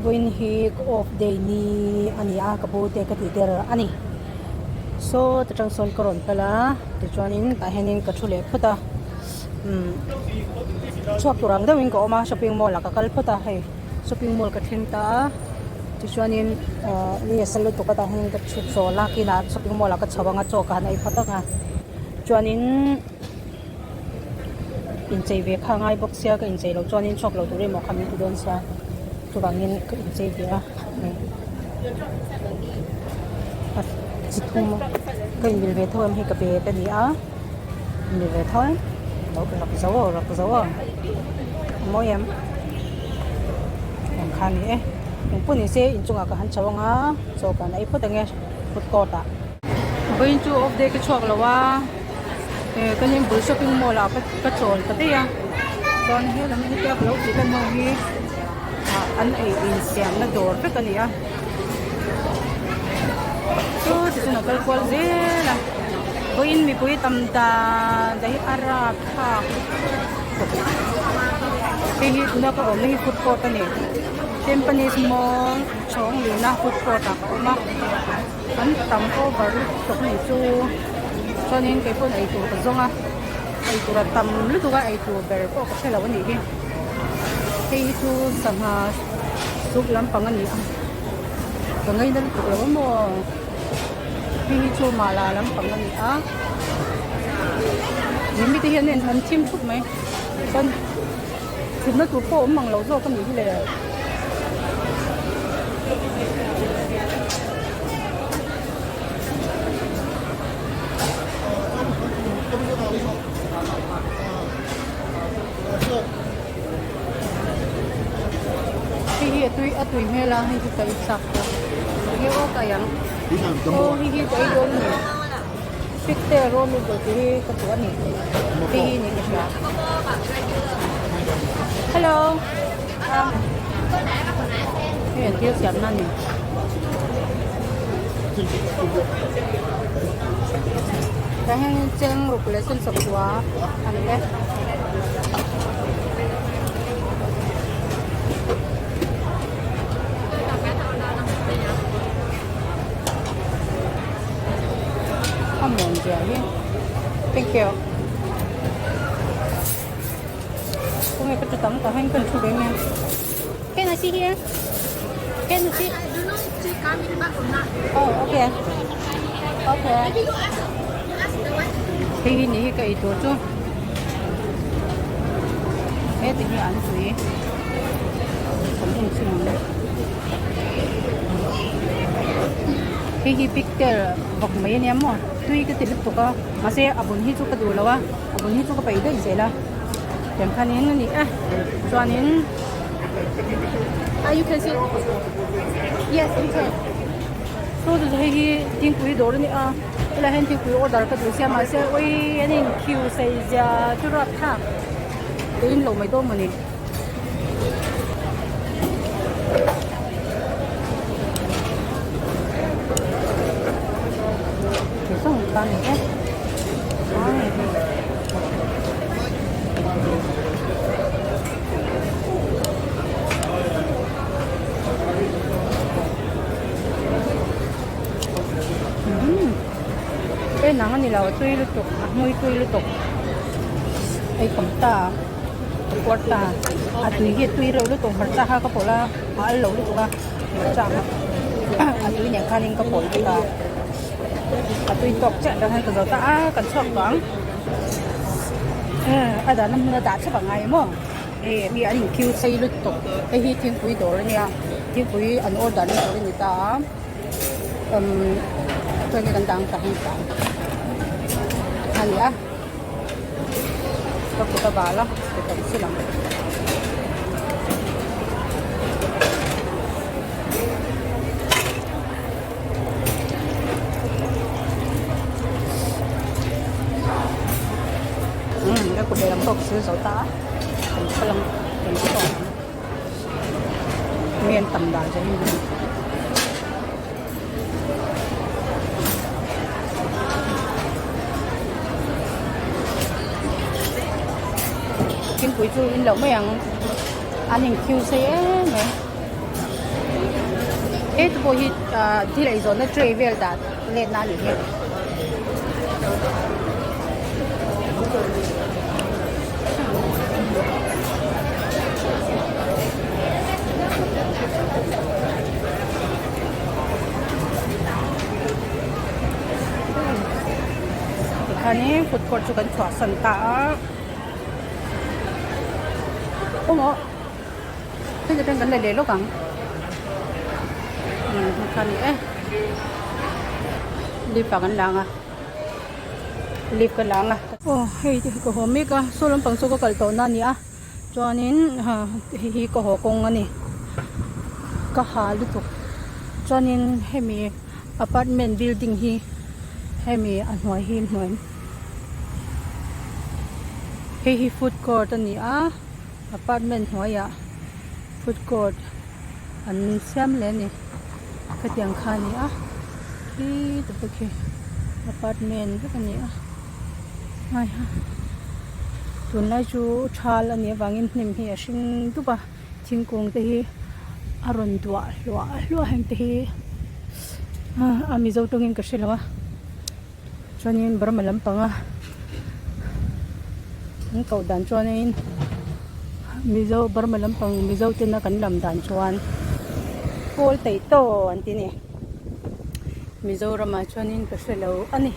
Vawiin hi ka off day ni a ni a ka pu te ka tih der a ni saw ta tang sawn ka rawn kal a tichuanin tah hianin ka thu leh phawt a umm chhuak tur ang deuhin ka awm a shopping mall ah ka kal phawt a hei shopping mall ka thleng ta a tichuanin ahh ni a sal lutuk a tah hian ka thu chawl a kinah shopping mall ah ka chho ang a chaw ka han ei phawt ang a chuanin. Inchei ve kha a ngai bawk sia ka inchei loh chuanin chhuak lo tur emaw kha min ti dawn sia chuvangin ka inchei ve a a chi thum ka inmil ve tho em hei ka bag a ni a inmil ve tho em rak zo aw rak zo aw a mawi em eng kha a ni e engpawh ni se inchungah ka han chho ang a chaw ka han ei phawt ang e food court ah. Vawiin chu off day ka chhuak lo a. Eh ka lim bul shopping mall ah ka chawl ta daih a chuan helam hetia ka lo tih lan ho hi ah an ei insiamna dawr vek a ni a chu tichuan a kal kual zel a vawiin mipui tam dan daih a rapthlak hei hi tuna ka awmna hi food court a ni Tampines mall chhawng lihna food court ah ka awm a. An tam over lutuk a nih chu chuanin kei pawhin eitur ka zawng a eitur a tam lutuk a eitur ber pawh ka hrelo a nih hi hei hi chu sangha soup lampang a ni a ka ngaina lutuk lo a maw hei hi chu mala lampang a ni a he mite hian an thim thup mai chuan thutna tur pawh awm mang lo zawk a nih hi le. Hei hi a tui a tui hmel a hei hi ka ei chak a hei aw ka ei ang aw hei hi ka ei dawn a ni pigtail raw noodle tih hi ka duh a ni hei hi niin ka hria hello. Hei an thil siamna a ni. Tah hianin cheng ruk leh sen sawmkua a ni e. A mawn zia hi. Thank you. Kawng ka chu tam tah hian kan thu ve mai a. Can I sit here? Can you sit? I don't know if she coming back or not. Oh, okay. Okay. Maybe you ask, you ask the one. Hei hi ni hi ka ei tur chu. He ti hi an tui. Kan en chhin ang. Hei hi pigtail vawk mai ania maw. Tui ka ti lutuk a. Mahse a bun hi chu ka duh lo a. A bun hi chu ka peih daih zel a tiang khanin a ni e chuanin Ah you can see yes you can saw chu hei hi thingpui dawr a ni a helai hian thingpui order ka duh sia mahse ui an in queue sei zia chu rapthlak ka in lo mai dawn mawni. Nang a ni lo tui lutuk a hmui tui lutuk ei khawm ta a puar ta a tui hi a tui reuh lutuk hmarcha kha ka pawlh a a al lo lutuk a hmarcha kha a tui nen khanin ka pawlh vek a. A tui tawk chiah atang hian ka zo ta a kan chhuak tawh ang a dahna hmun a dah thlap a ngai maw hei mi an in queue sei lutuk hei hi thingpui dawr a nia thingpui an order na tur a ni ta a umm chuan kan dah ang tah hi a ni a ka kut a bal a kut an sil ang. Umm ka kut lehlam pawh ka sil zo ta a kan kal ang kan chhuak ang mi an tam dan chu hei hi thingpui chu in loh mai ang an in queue sei em mai. He te pawh hi ah thil eizawnna tray vel dah letna a nih hi. Tikhanin food court chu kan chhuahsan ta a awmaw hei te kan la leh lawk ang umm hei kha a ni e lift ah kan lang a lift ka lang a aw hei te hi ka haw mek a saw lampang saw ka kal tawh na a ni a chuanin hei hi ka haw kawng a ni ka ha lutuk chuanin hemi apartment building hi hemi a hnuai hi hnuai hei hi food court a ni a apartment hnuaiah food court an siam leh a ni khatiang kha a ni a khi te pawh khi apartment vek a ni a tunlai chu thal a nih avangin hnim hi a hring dup a thingkung te hi a rawn duah hluah hluah heng te hi a mizo tawngin ka hre lo a chuanin Burma lampanga an koh dan chuanin mizo Burma lampang mizo tena kan lam dan chuan kawl teih taw an ti a ni Mizoramah chuanin ka hre lo a ni.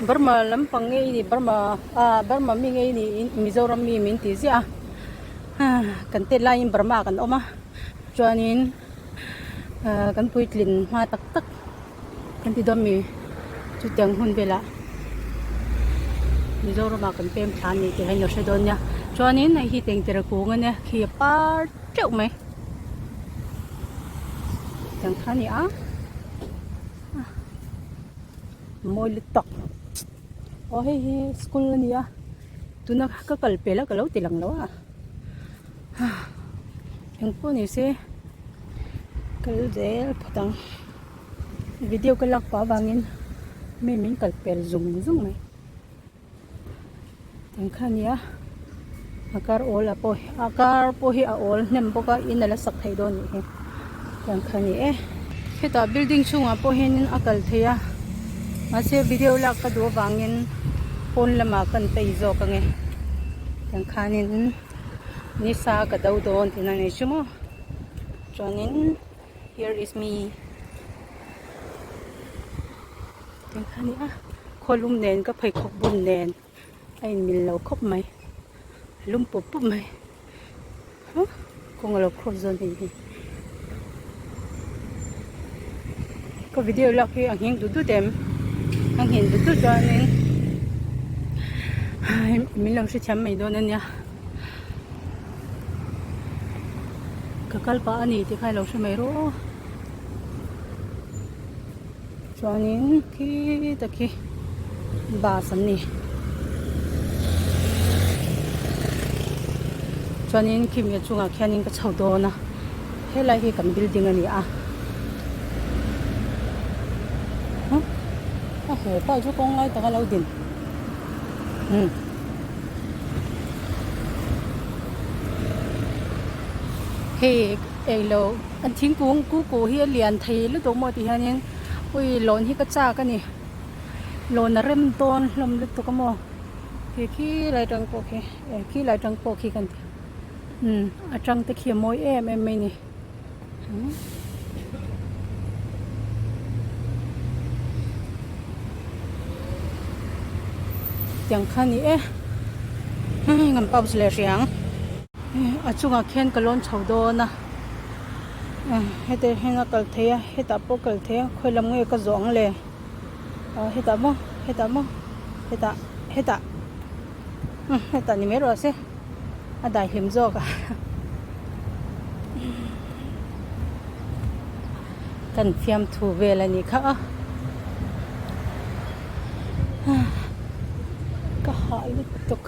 Burma lampang nge i nih Burma ah Burma mi nge i nih Mizoram mi min tih ziah a kan tet laiin Burma kan awm a chuanin ah kan puitlin hma tak tak kan ti dawn mi chutiang hun velah Mizoram ah kan pem thla a ni tih kha in lo hre dawn nia chuanin hei hi tengtere kung a nia khi a par teuh mai tiang kha a ni a. Mawi lutuk aw hei hi school a ni a tuna ka kal pel a ka lo ti lang lo a engpawh ni se kal zel phawt ang video ka lak pah avangin mi min kal pel zung zung mai eng kha a ni a a kar awl ah pawh a kar pawh hi a awl hnem bawk a in a la sak theih dawn anih hi tiang kha a ni e hetah building chhungah pawh hianin a kal theih a mahse video lak ka duh avangin pawn lamah kan phei zawk ange tiang khanin nisa ka do dawn tihna a ni chu maw chuanin here is me. Eng kha nia khawlum nen ka pheikhawk bun nen a in mil lo khawp mai a lum pup pup mai huh kawng alo cross zawn hei hi ka video lak hi a nghing dut dut em a nghin dut dut chuanin min lo hrethiam mai dawn ania ka kal pah ani tih kha ilo hre mai rawh aw. Chuanin khi ta khi bus an ni. Chuanin khi mi chungah khianin ka chho dawn a helai hi kan building a ni a. Huh a hepa chu kawng lai taka lo din umm. Hei englo an thingkung kuku hi a lian thei lutuk maw ti hianin ui lawn hi ka chak a ni lawn a rem dawn hlawm lutuk a maw khi khi lai tang pawh khi eh khi lai tang pawh khi kan ti umm a tang te khi a mawi em em mai a ni tiang kha a ni e ngam pause leh hrih ang. A chungah khian ka lawn chho dawn a heti hian a kal theih a hetah pawh a kal theih a khawi lam nge ka zawh ang le ah hetah maw hetah maw hetah hetah hetah ni mai rawh se a daihlim zawk a kan fiamthu vel a nih kha a ka hah lutuk.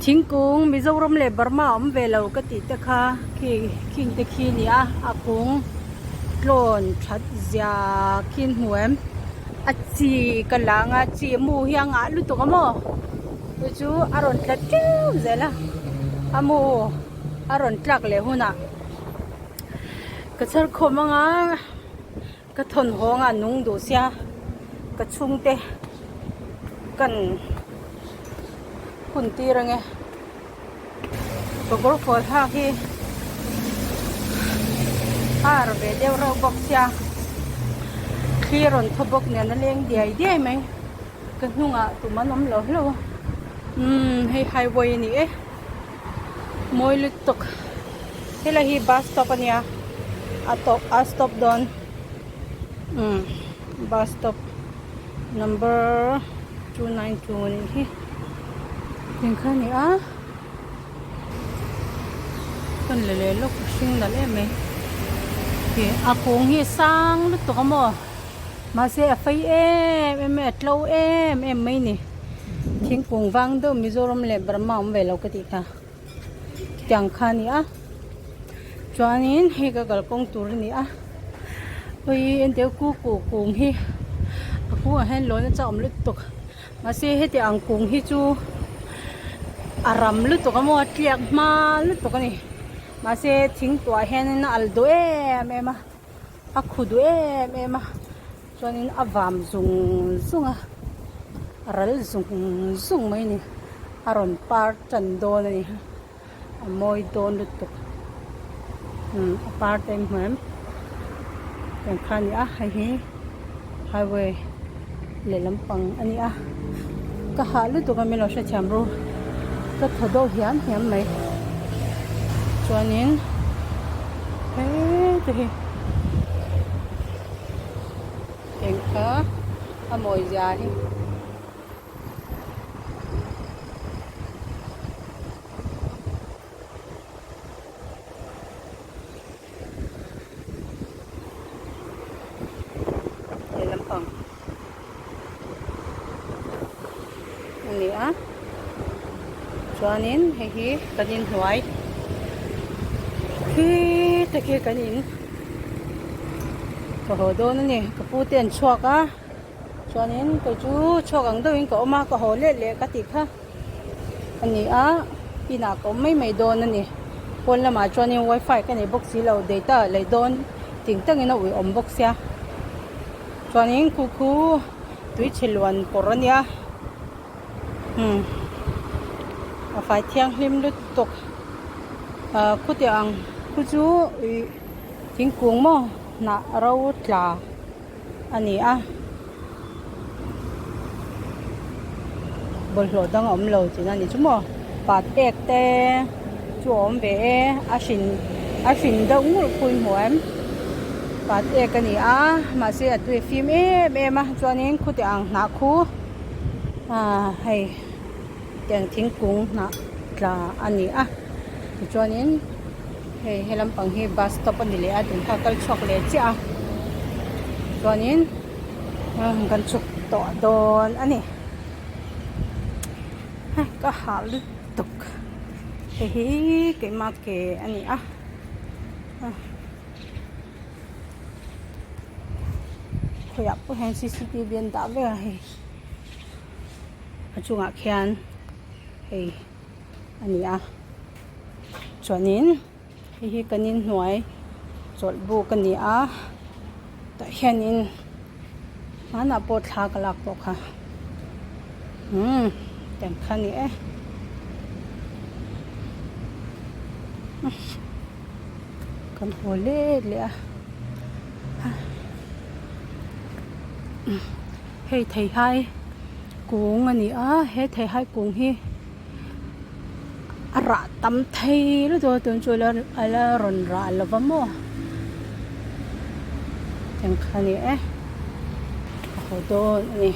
Thingkung Mizoram leh Burma a awm ve lo ka tih te kha khi khing te khi a ni a a kung tlawn that zia khi an hmu em a chi ka lang a chi a mu hi a ngah lutuk a maw chu chu a rawn tla teuh zel a a mu a rawn tlak leh hunah. Ka chhar khawm anga ka thawn haw anga nung duh sia ka chhungte kan hun tir ange ka kawr fual thlak hi ar ve deuh reuh bawk sia thli a rawn thaw bawk nen a leng diai diai mai ka hnungah tum an awm lo hlauh a umm hei highway a ni e mawi lutuk helai hi bus stop a nia a tawp a stop dawn umm bus stop number 292 a nih hi eng kha a ni a kan la leh lawk a hring nalh em mai ih a kung hi a sang lutuk a maw mahse a fei em em mai a tlo em em mai a ni thingkung vang deuh Mizoram leh Burma awm ve lo ka tih kha tiang kha a ni a chuanin hei ka kalkawng tur a ni a awii enteh kuku kung hi a kungah hian lawn a chak awm lutuk mahse heti ang kung hi chu a ram lutuk a maw a tliak hma lutuk a ni mahse thing tuah hianin a al duh em em a a khu duh em em a chuanin a vam zung zung a a ral zung zung mai a ni a rawn par tan dawn a ni a mawi dawn lutuk umm a par te an hmu em tiang kha a ni a hei hi highway lehlam pang a ni a ka hah lutuk a min lo hrethiam ru ka thaw deuh hiam hiam mai chuanin hete hi eng kha a mawi zia hi. He lampang a ni a chuanin hei hi kan inhnuai khi te khi kan in ka haw dawn a ni ka pu te an chhuak a. Chuanin kei chu chhuak ang deuhin ka awm a, ka haw let leh ka tih kha a ni a, inah ka awm mai mai dawn a ni. Pawn lamah chuanin wifi ka nei bawk si lo, data lei dawn ting tangin a ui awm bawk sia. Chuanin khu khu tui chhe luan kawr a nia, umm a fai thianghlim lutuk ah khutiang ang khu chu ih thingkung maw hnah ro tla. a ni a bawlhhlawh dang a awm lo tihna a ni chu maw pat ek te chu a awm ve e a hrin a hrin deuh nghulh pawh i hmu em pat ek a ni a mahse a tui a fim em em a chuanin khute ang hnah khu ah hei tiang thingkung hnah tla a ni a tichuanin. Hei he lampang hi bus stop a ni leh a tun kha a kal chhuak leh chiah a chuanin kan chhuk tawh dawn a ni ka hah lutuk hei hi keimah ke a ni a khawiah pawh hian c c t v an dah vek a hei a chungah khian hei a ni a. Chuanin hei hi kan inhnuai chawlh buk a ni a tah hianin hmanah pawh thla ka lak tawh kha umm tiang kha a ni e kan haw let leh a hei theihai kung a ni a he theihai kung hi. A rah tam thei lutuk a tun chu a la rawn rah lo va maw eng kha a ni e a haw dawn a ni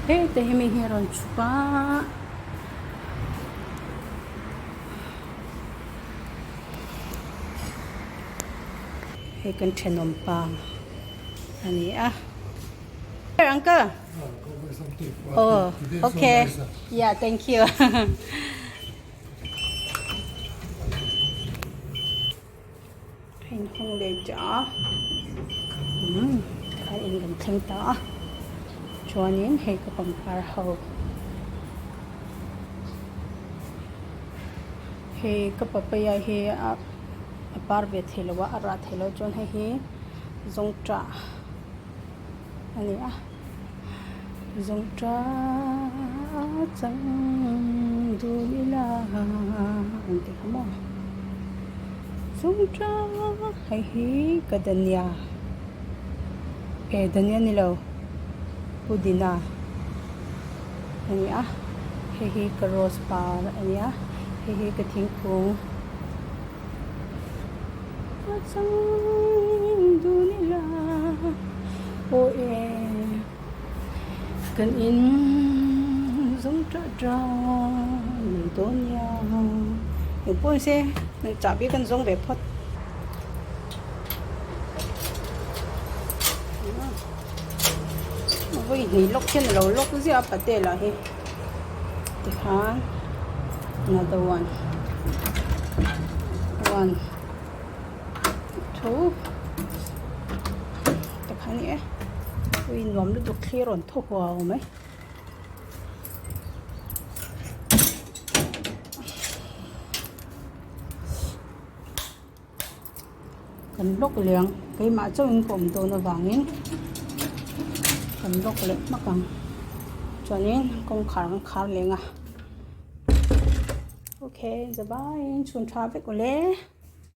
hei te hi mi hi a rawn chhuk a. Hei kan thenawm pa a ni a. Uncle. Oh, okay. Yeah, thank you. Hình hung để cho. Um, khai in kan thleng ta a. Chuanin hei ka pangpar ho. Hei ka papaya hi a a par ve thei lo a a rah thei lo chuan hei hi zawngṭah a ni a zawngṭah chang dun ila an ti kha maw zawngṭah hei hi ka dania eh dania ni lo pudina a ni a hei hi ka rose par a ni a hei hi ka thingkung a chang dun ila aw e kan in zawng tah tah mai dawn nia engpawh ni se chahbi kan zawng ve phawt. Vawi hnih lawk hian a lo lawk ziah a patel ah hi tikhan another one one two tikhan ni e ui nuam lutuk thli rawn thaw huau mai. Kan lawk leh ang keimah chauhin ka awm dawn avangin kan lawk leh hmak ang chuanin kawngkhar an khar leng a okay bye bye chhun tha vek awle.